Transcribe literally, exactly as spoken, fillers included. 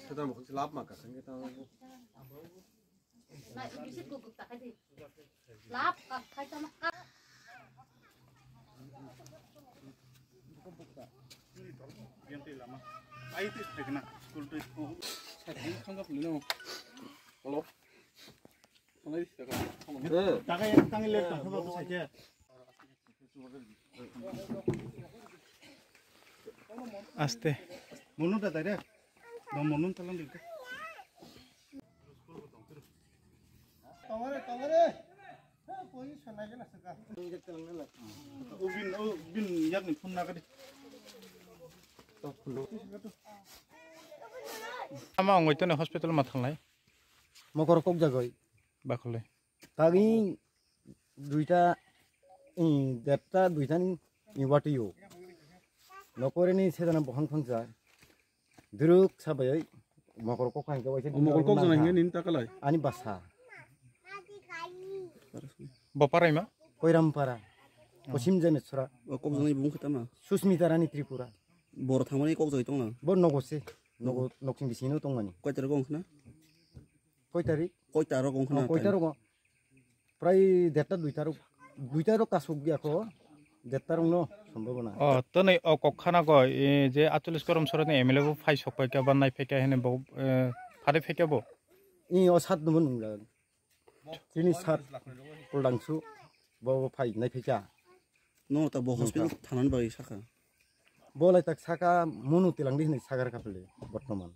Sedang bukan selap maka kan kita. Lap, kak, khai tama, kak. Yang ti lama. Ai ti stek na, school tu. Stek kan kap lino. Hello. Hello, stek kan. Taka yang tangi le tak sebab saja. Aste. Monu da dai re. Dong monu talang dikka. Tongare, tongare. He, poi sanai gana saka. Ubin, ubin yakni phone na kadi. Ama ongoi tone hospital ma thanglai. Mokor kok jagoi. Bakhole. Tagwi duita, i, depta duitani, i, watio. Nokoreni sedana bohon khonsa. Duruk sabayoi mokor kok hangke waisa. O mokor kok jana hingke nini takalai. Ani basa. Boparaima? Koirampara. Posim Jameswara. O kok jana ibung khe tama? Susmita Rani Tripura. Boro thangmani kok jai tongna? Bo nogo se. Nogo, noksing bisingno tongmani. Koi tarik wngkhna? Koi tarik? Koi tarik wngkhna? Koi tarik wng. Prai derta duita rok, duita rok kasuk ya ko, derta rok no sombhabona. O, twnwi o kok khana go, e, je achulis korom soroni M L A bo phai sok pai kha ba nai phai kha hene bo, e, phari phai kha bo. I o sat no nung jagan. Tini sat kuldangsu bo phai nai phai kha. No ta bo hospital thanan bai saka. Bo lai tak saka munu tilang di hini sagar kapli bortoman.